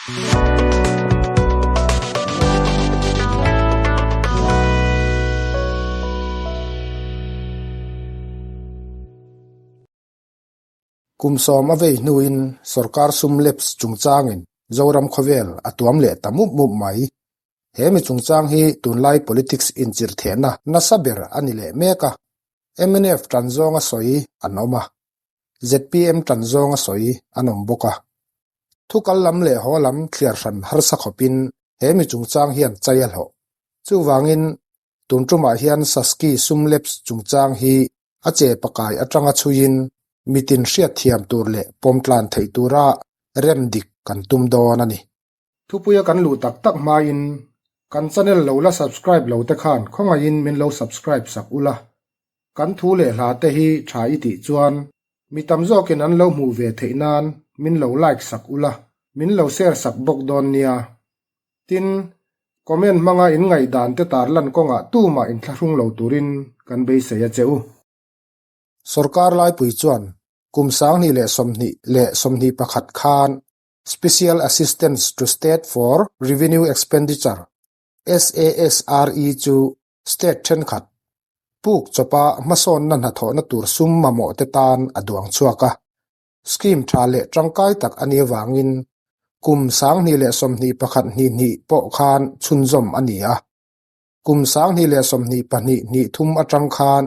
Kum sawm a vei hnuin sorkar sum lapse chungchangin Zoram khawvel a tuam leh ta mup mup mai. He mi chungchang hi tunlai politics inchirhthehna nasa ber a ni leh mek a, mnf tan zawnga sawi an awm a, zpm tan zawnga sawi an awm bawk a. Thu kal lam leh haw lam thliar hran harsa khawpin he mi chungchang hian chai a hlawh. Chuvangin tun tumah hian Saski sum lapse chungchang hi a che pakai atanga chhuiin mitin hriatthiam tur leh pawmtlan theih tura rem dik kan tum dawn a ni. Thupuia kan luh tak tak hmain kan channel lo la subscribe lo te khan khawngaihin min lo subscribe sak ula, kan thu leh hla te hi tha i tih chuan mi tam zawkin an lo hmuh ve theih nan min lo like sak ula, min lo share sak bawk dawn nia. Tin, comment hmanga in ngaihdan te tarlan kawngah tumah inthlahrung lo turin kan beisei a che u. Sorkar laipui chuan kum 2021 khan Special Assistance to State for Revenue Expenditure, SASRE, chu state thenkhat puk chawpa hmasawnna hnathawhna tur sum mamawh te tan a duang chhuak a. Scheme tha leh tangkai tak a nih avangin kum 2021 hnih hnih pawh khan chhunzawm a ni a. Kum 2022 hnih thum atang khan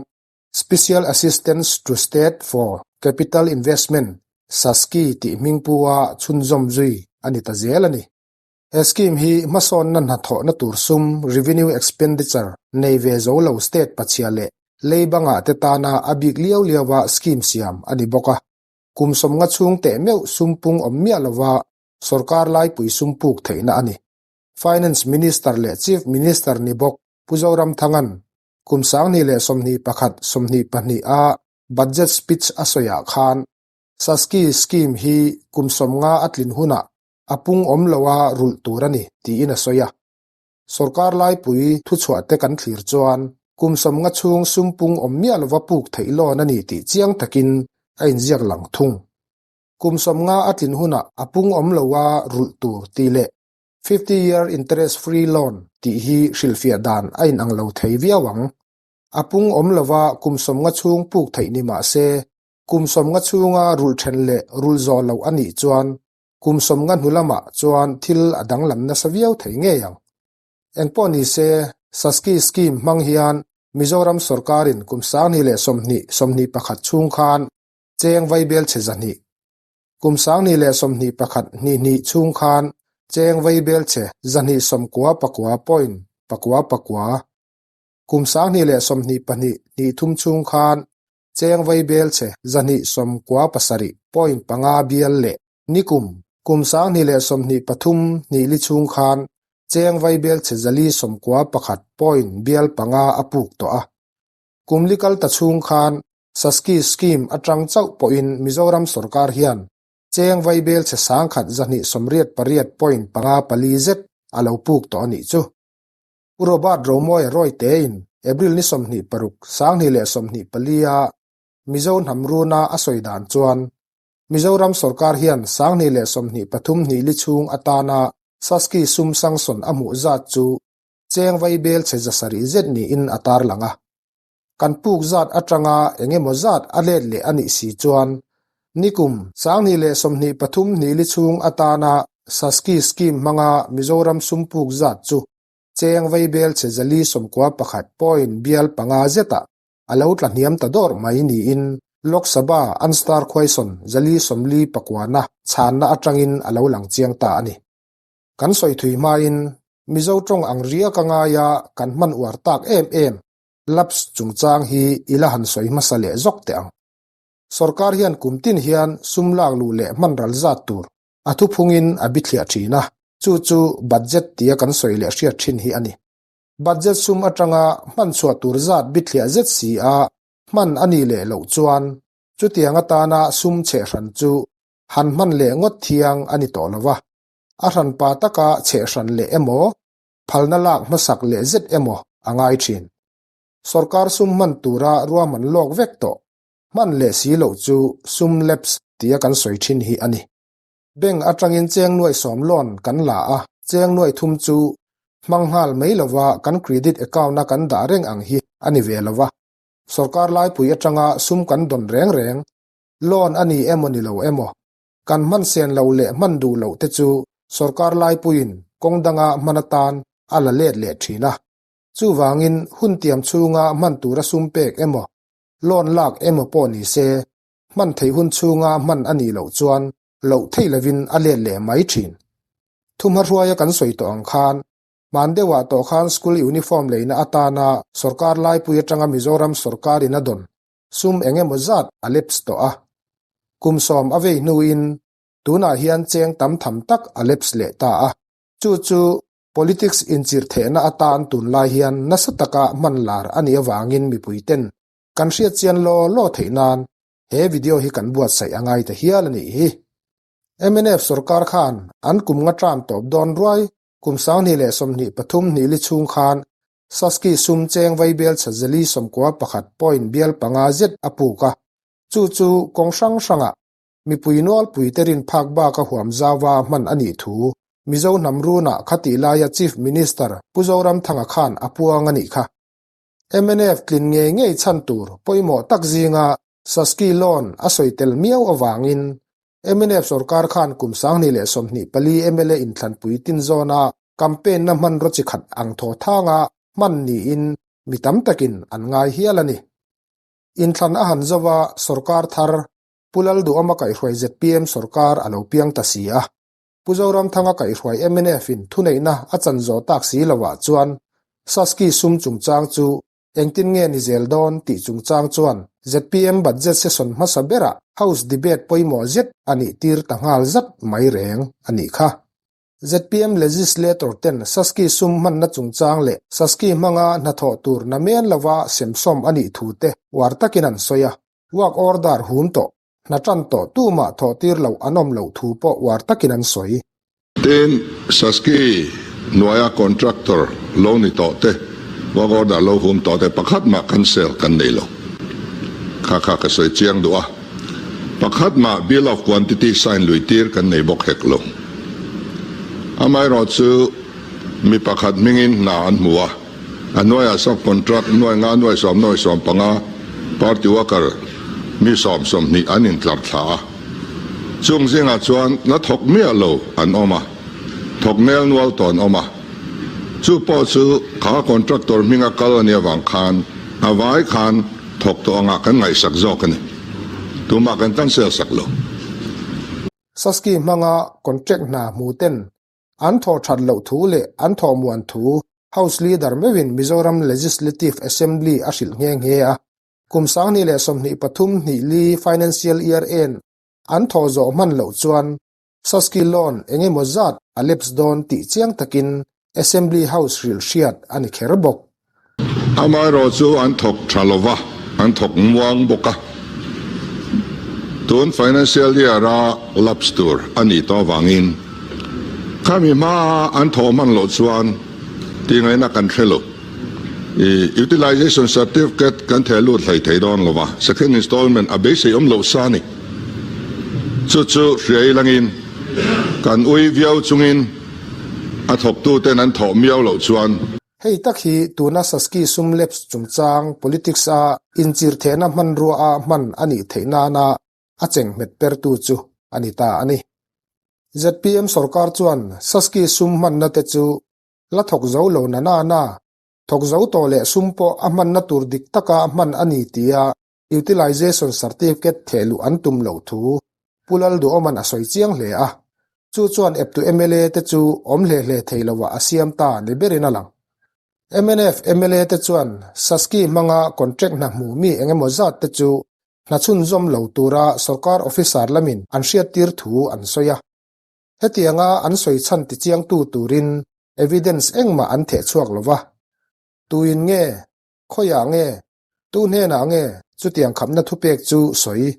Special Assistance to State for Capital Investment, SASCI, tih hmingpua chhunzawm zui a ni ta zel a ni. He scheme hi hmasawnna hnathawhna tur sum, revenue expenditure, nei ve zo lo state pachhia leh lei bangah te tana a bik liau liaua scheme siam a ni bawk a. Kum sawmnga chhung teh meuh sum pung awm miah lova sorkar laipui sum puk theihna a ni. Finance Minister leh Chief Minister ni bawk Pu Zoramthanga'n kum 2021, 22 a budget speech a sawiah khan SASCI scheme hi kum 50 a tlin hunah a pung awm lo a rulh tur a ni tiin a sawi a. Sorkar laipui thuchhuah te kan thlir chuan kum 50 chhung sum pung awm miah lova puk theih lawn a ni tih chiang takin a inziak lang thung. Kum 50 a tlin hunah a pung awm lo a rulh tur tih leh 50 year interest free loan tih hi hrilhfiah dan a inang lo thei viau ang. A pung awm lova kum 50 chhung puk theih ni mah se, kum 50 chhunga rulh then leh rulh zawh loh a nih chuan kum 50 hnu lamah chuan thil a danglam nasa viau thei ngei ang. Engpawh ni se, SASCI scheme hmang hian Mizoram sorkarin kum 2020, 21 chhung khan cheng vaibel chhe 200. Kum 2021, hnih hnih chhung khan cheng vaibel chhe 299 point pakua pakua. Kum 2022, hnih thum chhung khan cheng vaibel chhe 297 point panga bial leh nikum kum 2023, hnih li chhung khan cheng vaibel chhe 491 point bial panga a puk tawh a. Kum li kal ta chhung khan SASCI scheme atang chauh pawhin Mizoram sorkar hian cheng vaibel chhe 1,288 point panga pali zet a lo puk tawh a nih chu. Pu Robert Romawia rawi tein April ni 26, 2024 a Mizo hnam runa a sawi dan chuan Mizoram sorkar hian 2023 hnih li chhung atana SASCI sum sanction a hmuh zat chu cheng vaibel chhe 700 zet niin a tarlang a. Kan puk zat atanga engemaw zat a let leh a nih si chuan nikum 2023 hnih li chhung atana SASCI scheme hmanga Mizoram sum puk zat chu cheng vaibel chhe 491 point bial panga zetah a lo tla hniam ta dawr mai niin Lok Sabha unstar question 449 na chhanna atangin a lo lang chiang ta a ni. Kan sawi thui hmain Mizo tawng ang ria ka ngaia kan hman uar tak em em lapse chungchang hi ila han sawi hmasa leh zawk teh ang. Sorkar hian kum tin hian sum lak luh leh hman ral zat tur a thuphungin a bithliah thin a, chu chu budget tia kan sawi leh hriat thin hi a ni. Budget sum atanga hman chhuah tur zat bithliah zet si a hman a nih leh loh chuan chutiang atana sum chhe hran chu han hman leh ngawt thiang a ni tawh lova. A hran pa taka chhe hran leh emaw, phalna lak hmasak leh zet emaw a ngai thin. Sorkar sum hman tura ruahman lawk vek tawh, hman leh si loh chu sum lapse tia kan sawi thin hi a ni. Bank atangin cheng nuai sawm loan kan la a, cheng nuai thum chu hmang nghal mai lova kan credit account-a kan dah reng ang hi a ni ve lova. Sorkar laipui atanga sum kan dawn reng reng, loan a ni emaw ni lo emaw, kan hman sen lo leh hman duh loh te chu sorkar laipuiin kawng danga hman atan a la let leh thin a. Chuvangin hun tiam chhunga hman tura sum pek emaw, loan lak emaw pawh ni se, hman theih hun chhunga hman a nih loh chuan loh theih lovin a let leh mai thin. Thumhma hruaia kan sawi tawh ang khan, hman deuhah tawh khan school uniform leina atana sorkar laipui atanga Mizoram sorkarin a dawn sum eng emaw zat a lapse tawh a. Kum sawm a vei hnuin tunah hian cheng tam tham tak a lapse leh ta a. Chu chu politics inchirh thehna atan tunlai hian nasa taka hman lar a nih avangin mipuiten kan hriat chian law law theih nan he video hi kan buatsaih a ngai ta hial a nih hi. Mnf sorkar khan an kum nga term tawp dawn ruai kum 2023 hnih li chhung khan Saski sum cheng vaibel chhazeli 91 point bial panga zet a puk a. Chu chu kawng hrang hrangah mipui nualpui te rin phak bak a huam zawa hman a nih thu Mizo hnam runa khati laia Chief Minister Pu Zoramthanga khan a puang a nih kha. Mnf tlin ngei ngei chhan tur pawimawh tak zinga Saski loan a sawi tel miau awangin MNF sorkar khan kum 2024 MLA inthlanpui tin zawna campaign na hman ro chi khat ang thaw thanga hman niin mi tam takin an ngai hial a ni. Inthlan a han zawa sorkar thar Pu Lalduhawma kaihhruai ZPM sorkar a lo piang ta si a. Pu Zoramthanga kaihhruai MNF in thuneihna a chan zawh tak si lovah chuan Saski sum chungchang chu engtin nge ni zel dawn tih chungchang chuan ZPM budget session hmasa berah House debate pawimawh zet a nih tir ta nghal zat mai reng a nih kha. ZPM legislator ten Saski sum hmanna chungchang leh Saski hmanga hnathawh tur namen lova semsawm a nih thu te uar takin an sawi a. Work order hum tawh, hna tan tawh tumah thawh tir loh an awm loh thu pawh uar takin an sawi. Tin, Saski hnuaia contractor lo ni tawh te, work order lo hum tawh te pakhat mah cancel kan nei lo. Kha kha ka sawi chiang duh a. Pakhat mah bill of quantity sign lui tir kan nei bawk hek lo. Amaherawh chu mi pakhat hmingin hna an hmu a. A hnuaiah sub-contract nuai nga nuai sawm nuai sawm panga party worker mi sawm sawmhnih an intlar thla a. Chung zingah chuan la thawk miah lo an awm a, thawk nel nual tawh an awm a. Chu pawh chu kha contractor hminga kal a nih avang khan a vai khan thawk tawh angah kan ngaihsak zawk a ni. Tumah kan cancel sak lo. Saski hmanga contract hna hmu ten an thawh that loh thu leh an thawh muan thu House Leader meuhin Mizoram Legislative Assembly a hrilh nghe nghe a. Kum 2023 hnih li financial year en an thawh zawh hman loh chuan Saski loan engemaw zat a lapse dawn tih chiang takin Assembly House hrilh hriat a ni kher bawk. Amaherawh chu an thawk tha lova, an thawk muang bawk a. Tun financial year a lapse tur a nih tawh avangin khami hmaa an thawh hman loh chuan tih ngaihna kan hre lo. I utilization certificate kan theh lut hlei thei dawn lova, second installment a beisei awm loh sa a ni. Chu chu hria ilangin kan ui viau chungin a thawktuten an thawh miau loh chuan. Hei tak hi tuna Saski sum lapse chungchang politics a inchir thehna hmanrua a hman a nih theih nana a cheng hmet pertu chu a ni ta a ni. ZPM sorkar chuan Saski sum hmanna te chu la thawk zo lo na na na, thawk zo tawh leh sum pawh a hmanna tur dik taka hman a ni tia utilization certificate thehluh an tum loh thu Pu Lalduhawman a sawi chiang hle a. Chu chuan eptu MLA te chu awm hle hle thei lovah a siam ta ni berin a lang. MNF MLA te chuan Saski hmanga contract hna hmu mi engemaw zat te chu hna chhunzawm lo tura sorkar officer lamin an hriattir thu an sawi a. Hetianga an sawi chhan ti chiangtu turin evidence engmah an theh chhuak lova. Tuin nge, khawiah nge, tu hnenah nge chutiang khapna thupek chu sawi,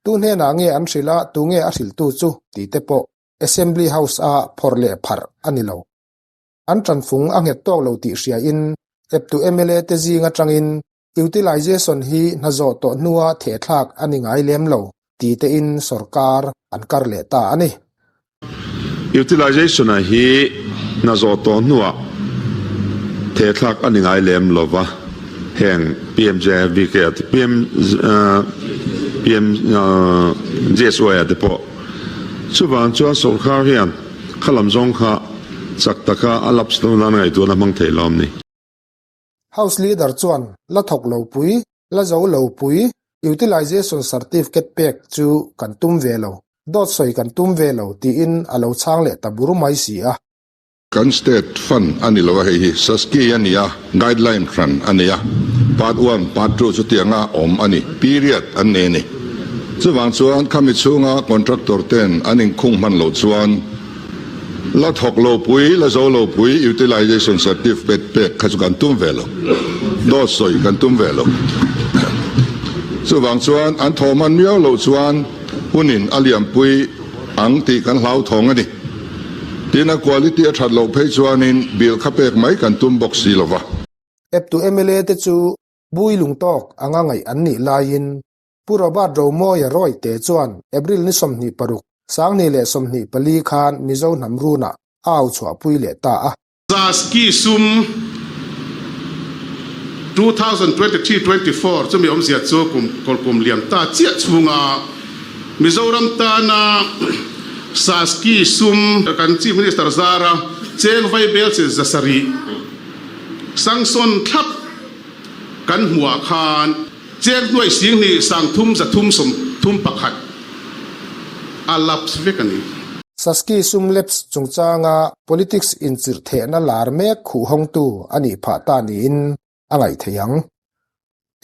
tu hnenah nge an hrilh a, tu nge a hrilhtu chu tih te pawh Assembly House a phawrh leh pharh a ni lo. An tanfung a nghet tawk lo tih hriain eptu MLA te zing atangin utilization hi hna zawh tawh hnua thehthlak a ni ngai lem lo ti tein sorkar an kar leh ta a ni. Utilization a hi hna zawh tawh hnuah thehthlak a ni ngai lem lo va, heng PMJVK a te PM PMJSY a te pawh chuvang chuan sawrkar hian kha lam zawng kha chak taka a lapse lo nan ngaihtuahna hmang thei lo am ni. House Leader chuan la thawk lo pui, la zo lo pui, Utilization Certificate pek chu kan tum ve lo, dawt sawi kan tum ve lo tiin a lo chhang leh ta bur mai si a. Kan state fund a ni lo a, hei hi Saski a ni a, guideline hran a nei a, part one, part two chutianga awm a ni, period an nei a ni. Chuvang chuan khami chhunga contractor ten an inkhung hman loh chuan, La thawk lo pui, la zo lo pui utilization certificate pek kha chu kan tum ve lo. Dawt sawi kan tum ve lo. Chuvang chuan an thawh hman miau loh chuan hunin a liampui ang tih kan hlauthawng a ni. Tin, a quality a that loh phei chuanin bill kha pek mai kan tum bawk si lo va. Eptu mla te chu bui lungtawk anga ngaih an nih laiin Pu Robert Romawia Rawite chuan April ni 26, 2024 khan Mizo hnam runah a au chhuahpui leh ta a. Saski sum 2023-24 chumi awmzia chu kum kawlkum liam ta chiah chhunga Mizoram tana Saski sum kan Chief Minister zara cheng vaibel chi 700 sanction thlap kan hmuhah khan Cheng hnuai 23 331 a lapse vek a ni. Saski sum lapse chungchanga politics inchirh thehna lar mek khuhhawngtu a nih phah ta niin a ngaih theih ang.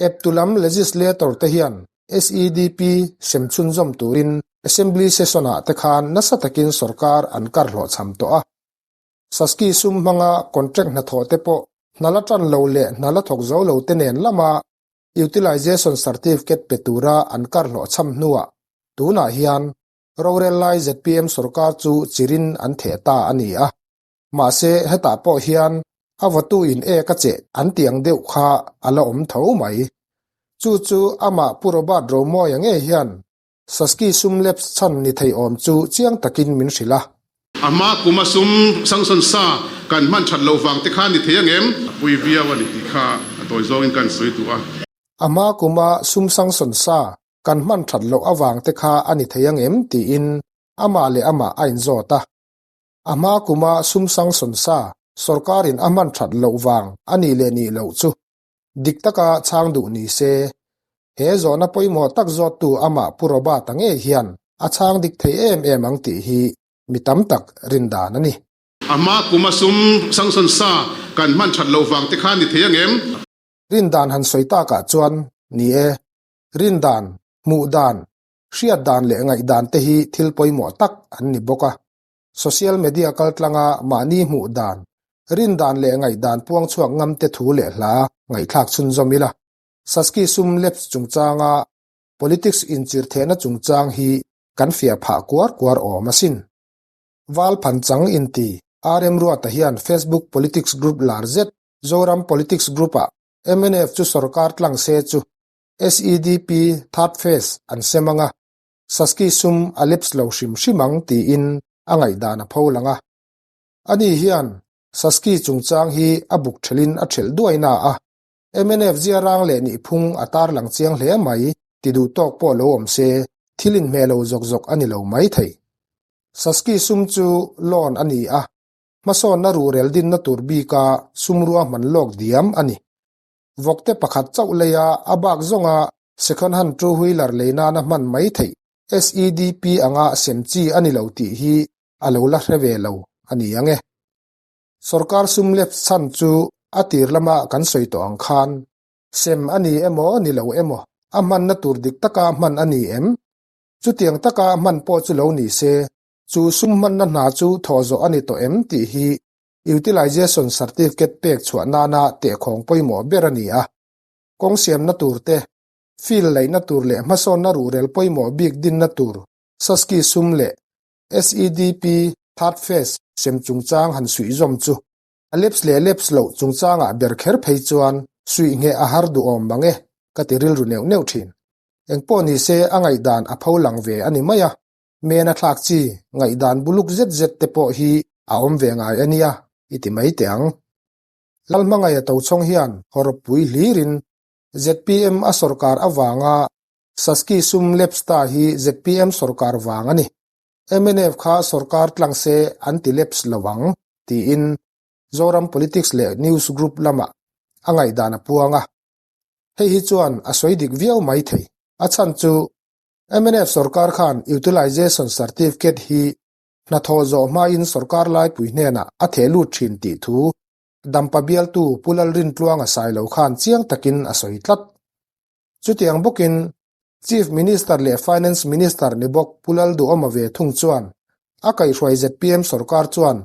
Eptu lam legislator te hian SEDP sem chhunzawm turin Assembly session-ah te khan nasa takin sorkar an kar hlawhchham tawh a. Saski sum hmanga contract hnathawh te pawh hna la tan lo leh hna la thawk zo lo te nen lama Utilization Certificate pe tura an kar hlawhchham hnuah tunah hian rorel lai zpm sorkar chu chirin an theh ta a ni a. Mahse hetah pawh hian a vawtu in ek a cheh an tih ang deuh kha a la awm tho mai. Chu chu amah Pu Robert Romawia ngei hian Saski sum lapse chhan ni thei awm chu chiang takin min hrilh a. A hma kuma sum sanction sa kan hman that loh vang te kha ni thei ang em? A pui viau a ni tih kha a tawi zawngin kan sawi duh a. A hma kuma sum sanction sa kan hman that loh avang te kha a ni thei ang em tiin amah leh amah a inzawt a. A hma kuma sum sanction sa sorkarin a hman that loh vang a nih leh nih loh chu Dik taka chhang duh ni se, he zawhna pawimawh tak zawttu amah Pu Robert-a ngei hian a chhang dik thei em em ang tih hi mi tam tak rindan a ni. A hma kuma sum sanction sa kan hman that loh vang te kha ni thei ang em? Rindan han sawi takah chuan ni e, rindan, hmuh dan, hriat dan leh ngaihdan te hi thil pawimawh tak an ni bawk a. Social media kaltlanga mahni hmuh dan, rin dan leh ngaihdan puang chhuak ngam te thu leh hla ngaihthlak chhunzawm ila. Saski sum lapse chungchanga politics inchirthehna chungchang hi kan fiah phah kuar kuar awm asin. Val Phanchang inti RM Ruata hian Facebook politics group lar zet Zoram Politics Group-ah mnf chu sorkar tlang se chu SEDP third phase an sem anga Saski sum a lapse lo hrim hrim ang tiin a ngaihdan a pho lang a. Ani hian Saski chungchang hi a buk thelhin a thelh duai na a, mnf ziarang leh nihphung a tarlang chiang hle mai ti duh tawk pawh lo awm se thil inhmeh lo zawk zawk a ni lo mai thei. Saski sum chu loan a ni a, hmasawnna ruhrel dinna tur bika sum ruahman lawk diam a ni. Vawkte pakhat chauh leia a bak zawnga second hand two wheeler lei nana hman mai theih SEDP anga sem chi a ni lo tih hi a lo la hre ve lo a ni ang e. Sorkar sum lep chhan chu a tir lama kan sawi tawh ang khan sem a ni emaw ni lo emaw a hmanna tur dik taka hman a ni em? Chutiang taka hman pawh chu lo ni se chu sum hmanna hna chu thawh zawh a ni tawh em tih hi Utilization Certificate pek chhuah nana tehkhawng pawimawh ber a ni a. Kawng siamna tur te, field laihna tur leh hmasawnna ruhrel pawimawh bik dinna tur Saski sum leh SEDP Third Phase sem chungchang han suih zawm chu a lapse leh lapse loh chungchangah ber kher phei chuan suih ngheh a har duhawm mang e ka ti rilru neuh neuh thin. Engpawh nise a ngaihdan a pho lang ve a ni mai a. Mena thlak chi ngaihdan buluk zet zet te pawh hi a awm ve ngai a nia i ti mai teh ang. Lalhmangaih a tochhawng hian hawrawppui hlirin zpm a sawrkar avanga Saski sum lapse ta hi zpm sawrkar vang a ni. Mnf kha sawrkar tlang se an ti lapse lo ang tiin Zoram Politics leh News Group lamah a ngaihdan a puang a. Hei hi chuan a sawi dik viau mai thei. A chhan chu mnf sawrkar khan Utilization Certificate hi hnathawh zawh hmain sawrkar laipui hnenah a theh lut thin tih thu Dampa bialtu Pu Lalrintluanga Sailo khan chiang takin a sawi tlat. Chutiang bawkin Chief Minister leh Finance Minister ni bawk Pu Lalduhawma ve thung chuan a kaihhruai zpm sawrkar chuan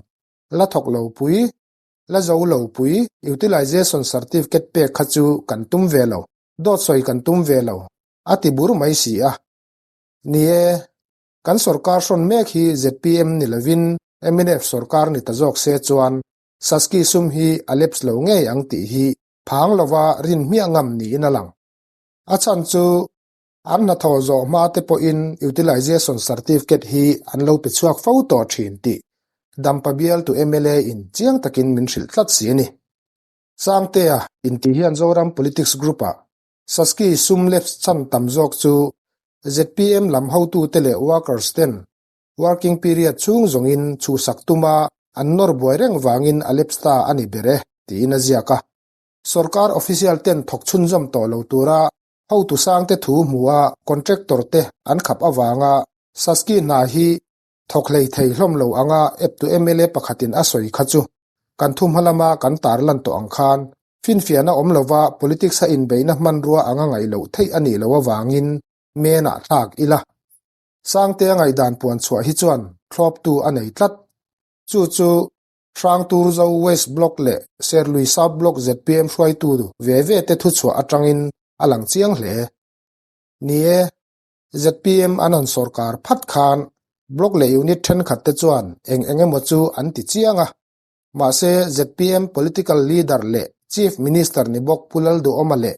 la thawk lo pui, la zo lo pui Utilization Certificate pek kha chu kan tum ve lo, dawt sawi kan tum ve lo, a ti bur mai si a. Ni e, kan sawrkar hrawn mek hi zpm ni lovin mnf sawrkar ni ta zawk se chuan Saski sum hi a lapse lo ngei ang tih hi phang lova rin hmiah ngam niin a lang. A chhan chu an hnathawh zawh hma te pawhin Utilization Certificate hi an lo pe chhuak fo tawh thin tih Dampa bialtu mla in chiang takin min hrilh tlat si a ni. Sangtea intih hian Zoram Politics Group-ah Saski sum lapse chhan tam zawk chu zpm lam hotute leh workers ten Working period chhung zawngin chhuhsak tuma an nawr buai reng vangin a lapse ta a ni ber e, tiin a ziak a. Sorkar official ten thawk chhunzawm tawh lo tura hotu sangte thu hmua contractor te an khap avanga Saski hna hi thawk hlei thei hlawm lo anga eptu mla pakhatin a sawi kha chu kan thu hma lama kan tarlan tawh ang khan finfiahna awm lova politics a inbeihna hmanrua anga ngaih loh theih a nih loh avangin menah thlak ila. Sangtea ngaihdan puan chhuah hi chuan thlawptu a nei tlat. Chu chu Hrangturzo West Block leh Serlui South Block zpm hruaitu ve ve te thuchhuah atangin a lang chiang hle. Ni e, zpm an han sawrkar phat khan Block leh Unit thenkhat te chuan eng eng emaw chu an ti chiang a. Mahse zpm Political Leader leh Chief Minister ni bawk Pu Lalduhawma leh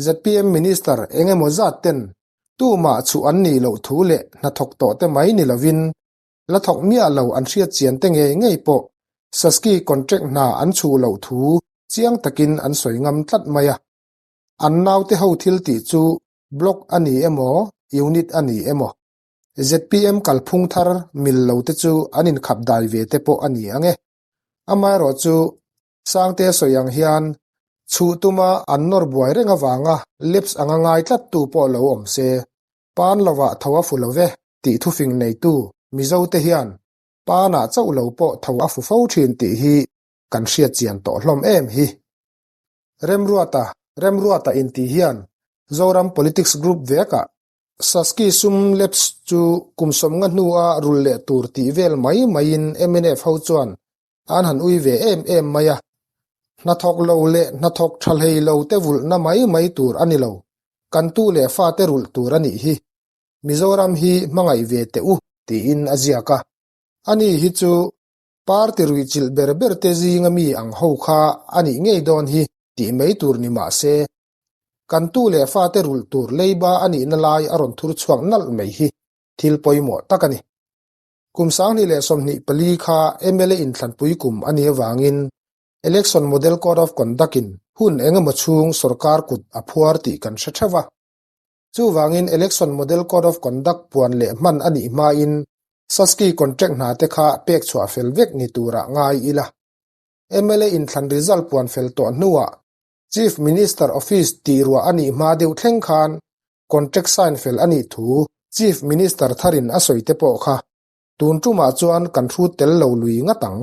Zpm Minister eng emaw zat ten tumah chhuh an nih loh thu leh hnathawk tawh te mai ni lovin la thawk miah lo an hriat chian te ngei ngei pawh Saski contract hna an chhuh loh thu chiang takin an sawi ngam tlat mai a. An naute ho thil tih chu block a ni emaw unit a ni emaw zpm kalphung thar mil lo te chu an inkhap dai ve te pawh a ni ang e. Amaherawhchu Sangte sawi ang hian chhuh tuma an nawr buai reng avanga lapse anga ngai tlattu pawh lo awm se, pan lovah tho a fu lo ve tih thufing neitu Mizote hian panah chauh lo pawh tho a fu fo thin tih hi kan hriat chian tawh hlawm em hi. Remruata, Remruata intih hian Zoram Politics Group vekah Saski sum lapse chu kum sawmnga hnua rul leh tur tih vel mai maiin mnf ho chuan An han ui ve em em mai a, hnathawk lo leh hnathawk tha hlei lo te vulhna mai mai tur a ni lo, kan tu leh fate rulh tur a nih hi. Mizoram hi hmangaih ve teh u tiin a ziak a. Ani hi chu party ruihchilh ber ber te zinga mi ang ho kha a nih ngei dawn hi tih mai tur ni mah se, kan tu leh fate rulh tur leiba a nihna lai a rawn thur chhuak nalh mai hi thil pawimawh tak a ni. Kum 2024 kha mla inthlanpui kum a nih avangin Election Model Code of Conduct-in hun eng emaw chhung sorkar kut a phuar tih kan hre theuh a. Chuvangin Election Model Code of Conduct puan leh hman a nih hmain Saski contract hna te kha pek chhuah fel vek ni turah ngai ila. Mla inthlan result puan fel tawh hnuah Chief Minister Office tih ruah a nih hma deuh thleng khan Contract sign fel a nih thu Chief Minister tharin a sawi te pawh kha tun tumah chuan kan hrut tel lo lui ngat ang.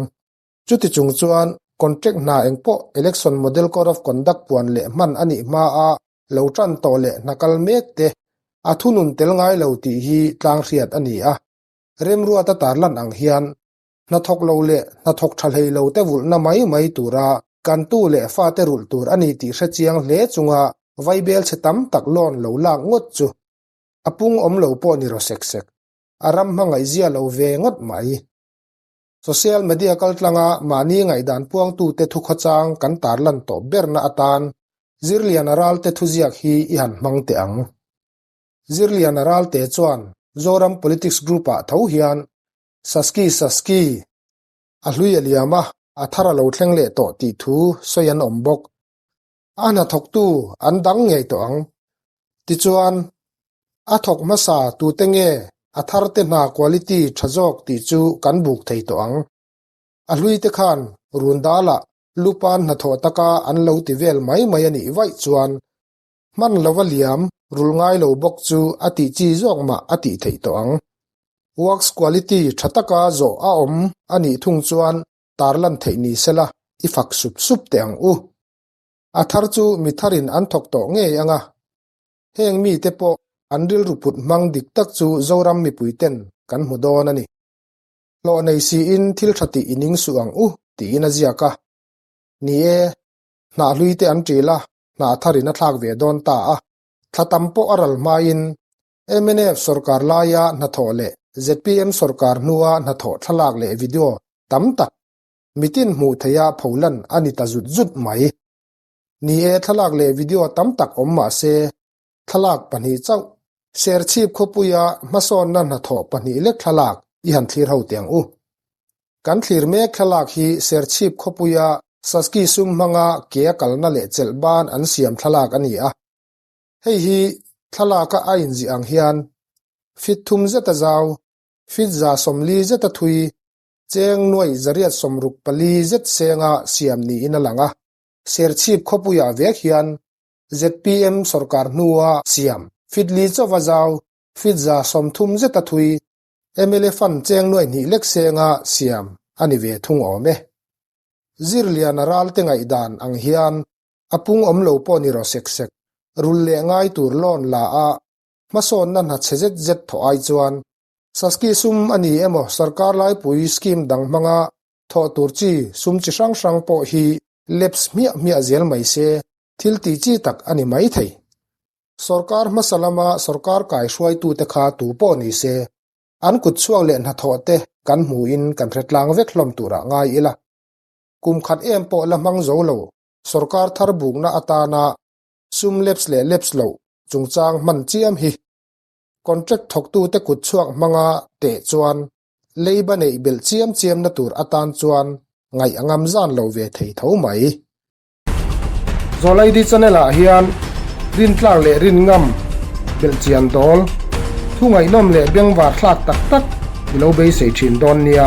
Chuti chung chuan contract hna eng pawh Election Model Code of Conduct puan leh hman a nih hma a lo tan tawh leh hna kal mek te a thunun tel ngai lo tih hi tlang hriat a ni a. Remruata tarlan ang hian Hnathawk lo leh hnathawk tha hlei lo te vulhna mai mai tura kan tu leh fate rulh tur a ni tih hre chiang hle chunga vaibel chhe tam tak loan lo lak ngawt chu a pung awm lo pawh ni rawh sek sek. A ram hmangaihzia lo ve ngawt mai. Social media kaltlanga mahni ngaihdan puangtute thukhawchang kan tarlan tawh berna atan Zirliana Ralte thuziak hi i han hmang teh ang. Zirliana Ralte chuan. Zoram Politics Group-ah tho hian Saski Saski a hlui a liam a, a thar a lo thleng leh tawh tih thu sawi an awm bawk. A hnathawktu an dang ngei tawh ang. Tichuan, a thawk hmasa tute nge a tharte hna quality tha zawk tih chu kan buk thei tawh ang. A hluite khan run dalah lupan hnathawh taka an lo ti vel mai mai a nih vaih chuan hman lova liam rul ngai lo bawk chu a tih chi zawk mah a tih theih tawh ang. Works quality tha taka zawh a awm a nih thung chuan tarlan theih ni sela i fak sup sup teh ang u. A thar chu mi tharin an thawk tawh ngei ang a. Heng mite pawh an rilru put hmang dik tak chu Zoram mipuiten kan hmu dawn a ni. Hlawh nei siin thil tha tih i ning suh ang u tiin a ziak a. Ni e, hnah hlui te an ṭil a, hnah tharin a thlak ve dawn ta a. Thla tam pawh a ral hmain mnf sorkar laia hnathawh leh zpm sorkar hnua hnathawh thlalak leh video tam tak mitin hmuh theiha pholan a ni ta zut zut mai. Ni e, thlalak leh video tam tak awm mah se, thlalak pahnih chauh Serchhip khawpuia hmasawnna hnathawh pahnih lek thlalak i han thlir ho teh ang u. Kan thlir mek thlalak hi Serchhip khawpuia Saski sum hmanga ke a kalna leh chelh ban an siam thlalak a ni a. Hei hi thlalaka a inziah ang hian fit thum zeta zau, fit 140 zeta thui, cheng nuaih 864 zet senga siam niin a lang a. Serchhip khawpuiah vek hian zpm sorkar hnua siam fit li chauva zau, fit 30 zeta thui, mla fund cheng nuaih hnih lek senga siam a ni ve thung awm e. Zirliana ralte ngaihdan ang hian a pung awm lo pawh ni rawh sek sek, rul leh ngai tur loan la a, hmasawnna hna chhe zet zet thawh ai chuan Saski sum a ni emaw sarkar laipui scheme dang hmanga thawh tur chi sum chi hrang hrang pawh hi lapse hmiah hmiah zel mai se thil tih chi tak a ni mai thei. Sorkar hmasa lama sorkar kaihruaitute kha tu pawh ni se, an kut chhuak leh hnathawh te kan hmuhin kan hre tlang vek hlawm turah ngai ila. Kum khat em pawh la hmang zo lo sorkar thar bukna atana sum lapse leh lapse loh chungchang hman chiam hi contract thawktute kut chhuak hmanga teh chuan leiba neih belh chiam chiamna tur atan chuan ngaih a ngam zan lo ve thei tho mai. Zawlaidi channel ah hian rintlak leh rinngam belhchian dawl, thu ngaihnawm leh bengvar thlak tak tak i lo beisei thin dawn nia.